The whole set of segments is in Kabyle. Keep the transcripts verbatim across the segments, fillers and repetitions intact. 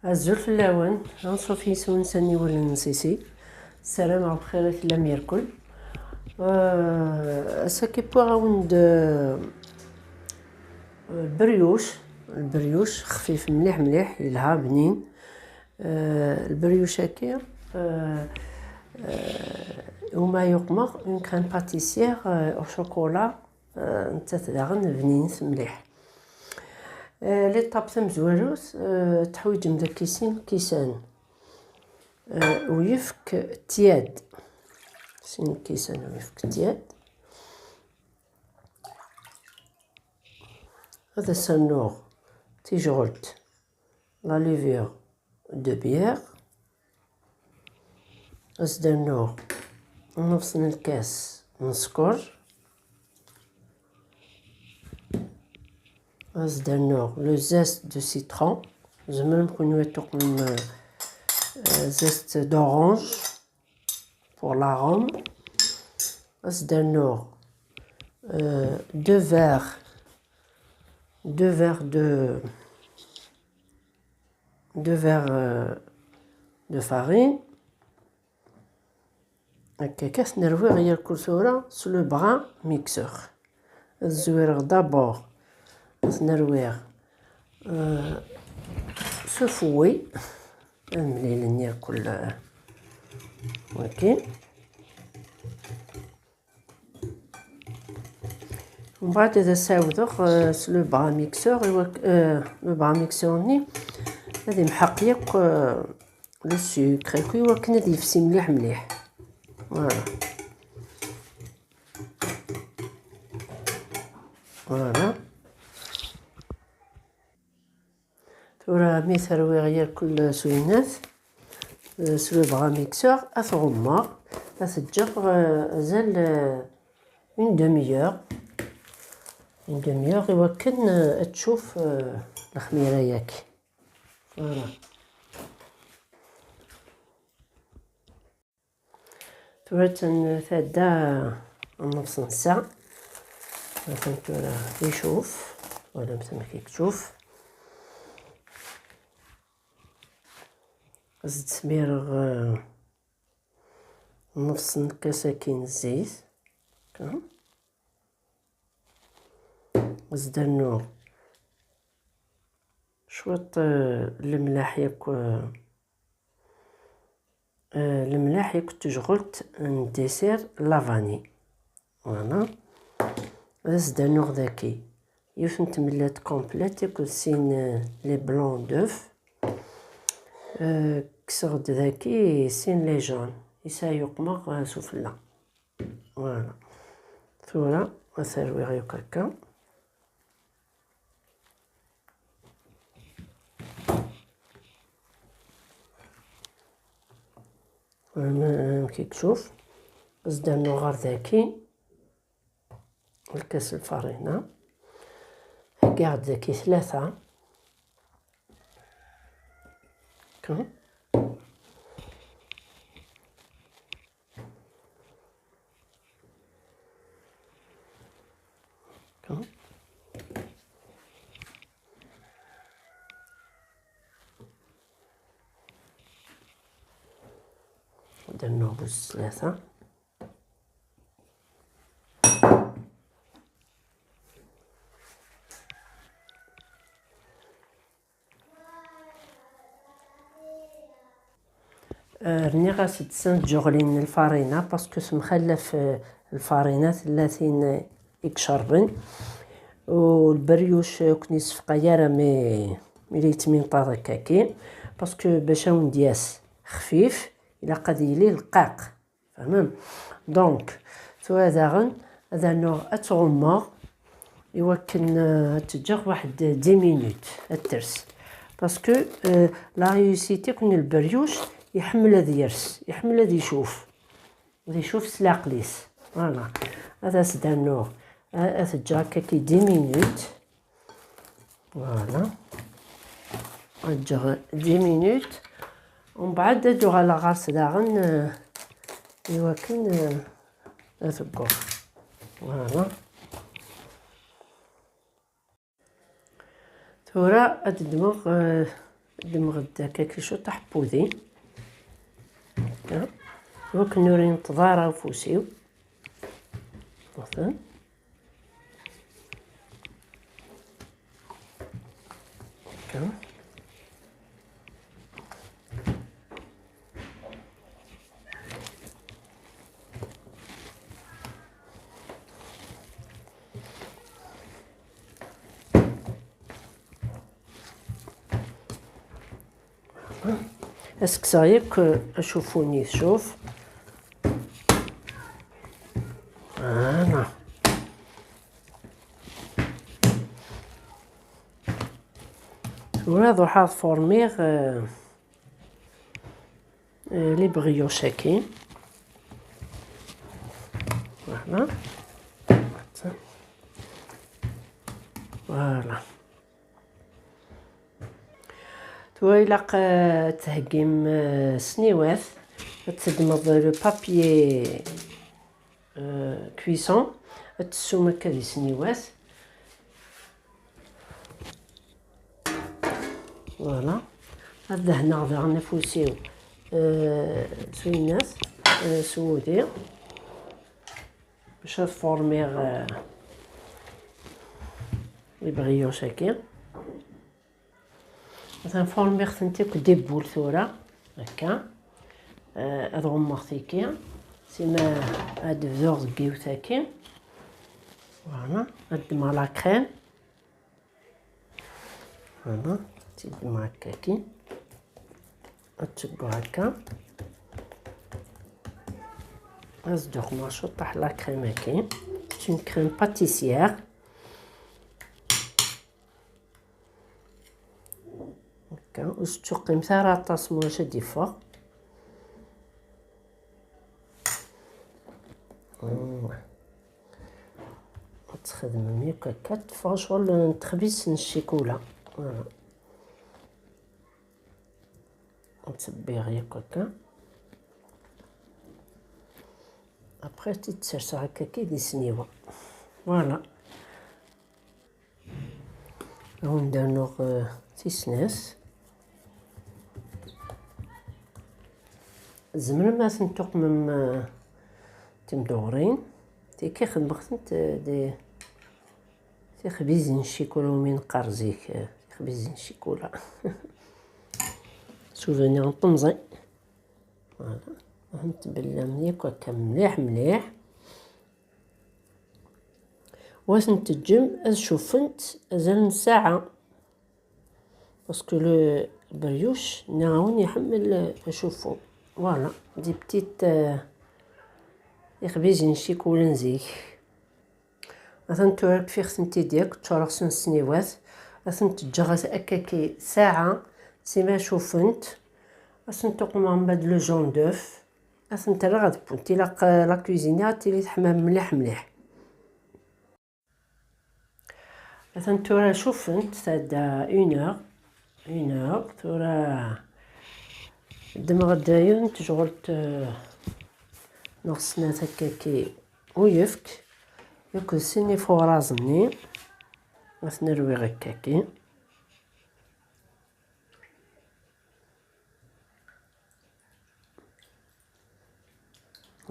Azul fell-awen, anṣuf yis-wen s aniwel n Sisi. Ssarameɣ bxir i tellam irkul. Euh, ass-agi wwiɣ-awen-d, euh, lberyuc, lberyuc xfif mliḥ mliḥ, yelha, bnin. Euh, lberyuc-agi, euh, euh, uma yuqmeɣ une crème pâtissière, euh, au chocolat, euh, nettat daɣen bninet mliḥ. Euh, l'étape tamezwarut, euh, teḥwiǧem daki sin kisan, euh, uyefk tiad. Sin kisan uyefk tiad. Ad as-rnuɣ tijɣelt, la levure de bière. Ad as-d-rnuɣ nnefṣ n lkas n sskeṛ. Ad as-d-rnuɣ le zeste de citron. Tzemrem kunwi ad tuqmem, euh, euh, zeste d'orange pour l'arôme. Ad as-d-rnuɣ, euh, deux verres, deux verres de, deux verres, euh, de farine. Akka kan, ad ten-rwiɣ irkul tura s le bras mixeur. Ad zwireɣ d'abord, ad ten-rwiɣ, euh, s ufewwi. Ad mlilen irkul, euh, waki. Mbeɛd ad as-awdeɣ, euh, s le bras mixeur, i wak-, euh, le bras mixeur-nni ad imḥeq yakk, euh, le sucre, yakk i wakken ad yefsi mliḥ mliḥ. Voilà. Voilà. Tura mi terwiɣ yakk s uyennat, euh, s le bras mixeur, ad t-ɣummeɣ, ad t-ǧǧeɣ, euh, azal, euh, une demi-heure. Une demi-heure i wakken, euh, ad tcuf, euh, lexmira-yaki. Voilà. Tura attan tɛedda nnefṣ n ssaɛa. Atan tura icuf. Wala amek i tcuf. Ad s-d-smireɣ, eh, nnefṣ n lkas-agi n zzit. Akka. Ad s-d-rnuɣ cwiṭ, eh, lemlaḥ yakk, eh, eh, lemlaḥ yakk tejɣelt n dessert la vanille. Voilà. Ad as-d-rnuɣ daki yiwet n tmellalt complète akked sin, eh, les blancs d'œufs. Eh, kkseɣ-d daki sin les jaunes. Yesɛa yuqmeɣ, eh, sufella. Voilà. Tura ad t-rwiɣ yakk akka. Voilà, amek i tcuf. Ad s-d-rnuɣ ɣer daki lkas lfarina. Heggaɣ-d daki tlata. Akka. Akka. Ad d-rnuɣ bu tlata. Eh, rniɣ-as-d sin tjeɣlin n lfarina, parce que temxallaf, eh, lfarina, tella tin, eh, i icerben. U lberyuc ur ken-yessefqay ara mi, mi la yettminṭaḍ akkaki, parce que bac ad wen-d-yas xfif, ilaq ad yili rqiq. Tfehmem? Donc, tura daɣen ad rnuɣ ad tt-ɣummeɣ i wakken, euh, ad tt-ǧǧeɣ waḥed dix minutes ad ters. Parce que, euh, la réussite yakk n lberyuc iḥemmel ad yers, iḥemmel ad icuf. Ad icuf s leɛqel-is. Voilà. Ad as-d-rnuɣ, a-, ad t-ǧǧeɣ akkaki dix minutes. Voilà. Ad ǧǧeɣ dix minutes. Umbeɛd ad uɣaleɣ ɣer-s daɣen, euh, i wakken, euh, ad teggeḍ. Voilà. Tura ad ddmeɣ, euh, Ddmeɣ-d akka cwiṭ aḥeppudi. Akka. Ur ken-ur yenṭeḍ ara ufus-iw. Atan. Akka. Ad s-kkseɣ yakk acuffu-nni, tcuf. Voilà. Tura ad ruḥeɣ ad formiɣ, euh, euh, les brioches-agi. Voilà. Voilà. Tura ilaq, euh, ad theggim, euh, sniwat. Ad teddmeḍ le papier, euh, cuisson. Ad tessum akka di sniwat. Voilà. Ad dehneɣ daɣen afus-iw, euh, s winnat, euh, s wudi. Bac ad formiɣ, euh, les brioches-agi. Atan formiɣ-tent akk des boules tura. Akka. Euh, ad ɣummeɣ tiki. Sima ad bduɣ deg yiwet-agi. Voilà. Ad ddmeɣ la crème. Voilà, tt-id-ddmeɣ akka-agi. Ad tt-ggweɣ akka. Ad s-d-uqmeɣ cwiṭaḥ la crème-agi. C'est une crème pâtissière. Akka, ur s-ttqimmet ara aṭas, mulac ad d-iffeɣ. Mm. Ad txedmem yakk akka, teffeɣ ccɣel n texbizt n ccikula. Voilà. Ad ttebbiɣ yakk akka. Après, ad tt-id-serseɣ akka-agi di sniwa. Voilà. Ad wen-d-rnuɣ, euh, tis snat. Tzemrem ad tent-tuqmem, euh, timdewrin. Tiki xedmeɣ-tent, euh, di tixbizin n ccikula, umi neqqar zik, euh, tixbizin n ccikula. Souvenir n temẓi. Voilà. Ad tent-tbellem yakk akka mliḥ mliḥ. Wa tent-teǧǧem ad cuffent azal n ssaɛa. Parce que le brioche, nniɣ-awen, iḥemmel acuffu. Voilà, des petites, euh, ixbizin n ccikula n zik. Atan tura kfiɣ-tent-id yakk, ččureɣ-ten s sniwat. Ad tent-ǧǧeɣ akkaki ssaɛa, sima cuffent. Ad tent-uqmeɣ mbeɛd le jaune d'œuf. Ad tent-rreɣ ad wwent. Ilaq, euh, la cuisine ad tili teḥma mliḥ mliḥ. Atan tura cuffent, tɛedda une heure, une heure, tura ddmeɣ-d yiwet n tejɣelt, eh, neɣ snat akkaki uyefki, akked sin ifuṛaẓ-nni, ad ten-rwiɣ akkaki.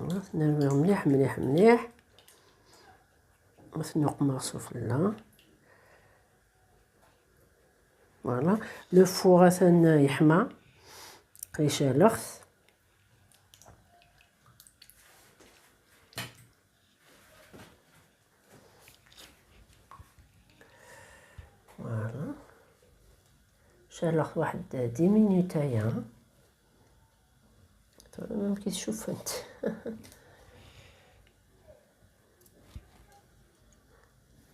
Ad ten-rwiɣ mliḥ, mliḥ, mliḥ. Ad ten-uqmeɣ sufella. Voilà. Le four atan yeḥma. Icaleɣ-t. Voilà. Caleɣ-t waḥed dix minutes aya. Tura amek i tcuffent.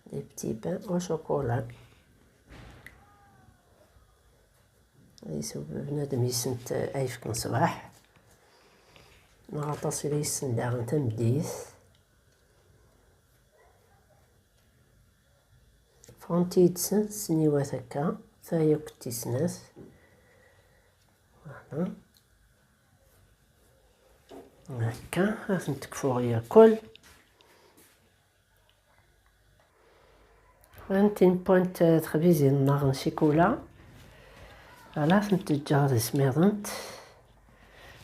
Des petits pains au chocolat. Ad yessew bnadem yessent ayefki n ṣṣbeḥ. Neɣ aṭas i la yessen daɣen tameddit. Ffɣent-iyi-d s-, sniwat akka, ta yakk d tis snat. Voilà. Akka, ad tent-kfuɣ irkul. Anta n point, eh, texbizin-nneɣ n ccikula. Voilà, ad tent-ǧǧeɣ di smiḍent.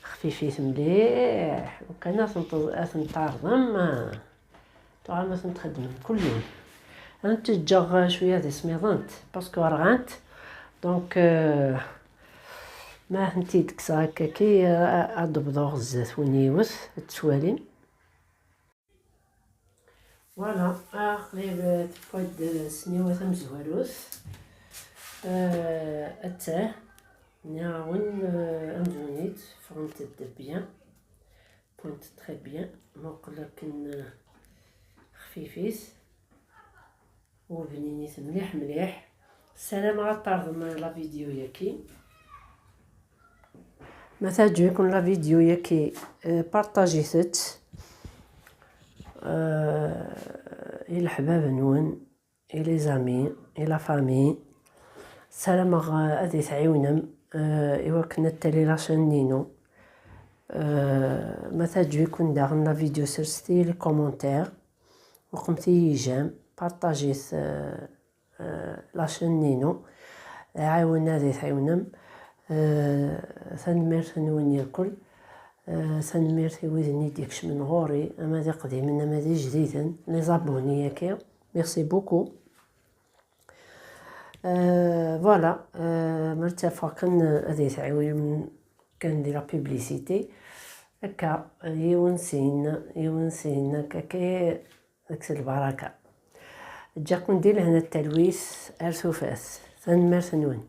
Xfifit mliḥ. Lukan ad tent-, ad tent-tɛerḍem, tuɣalem ad tent-txeddmem kul yum. Ad tent-ǧǧeɣ cwiya di smiḍent, parce que rɣant. Donc, euh, ma ad tent-id-kkseɣ akka-ki, euh, ad d-bḍuɣ zdat-wen yiwet, ad tt-twalim. Voilà, aql-i tewwa-d ssniwa tamezwarut. Euh, attah, nniɣ-awen, euh, amzun-itt, ffɣent-d bien. Wwint très bien. Muqel akken, euh, xfifit. Ur bninit mliḥ mliḥ. Ssarameɣ ad terḍem la vidéo-yaki. Ma teɛǧeb-iken la vidéo-yaki, euh, partagez-tt, euh, i leḥbab-nwen, i les amis, i la famille. Ssarameɣ, euh, ad iyi-tɛiwnem, euh, i wakken ad tali la chaîne-inu. Euh, ma teɛǧeb-iken daɣen la vidéo, sserset-iyi les commentaires. Uqmet-iyi j'aime, partagez-t, euh, euh, la chaîne-inu. Ɛiwen ad iyi-tɛiwnem. Euh, tanemmirt-nwen irkel. Euh, tanemmirt i widen i d-ikecmen ɣur-i, ama d iqdimen, ama d ijdiden, les abonnés-yaki. Merci beaucoup. Euh, voilà, euh, ma ttafeɣ kan, euh, ad iyi-tɛiwnem kan di la publicité. Akka, yiwen sin, yiwen sin, akka, akka, deg-s lbaraka. Ǧǧiɣ-ken di lehna d talwit ar tufat. Tanemmirt-nwen.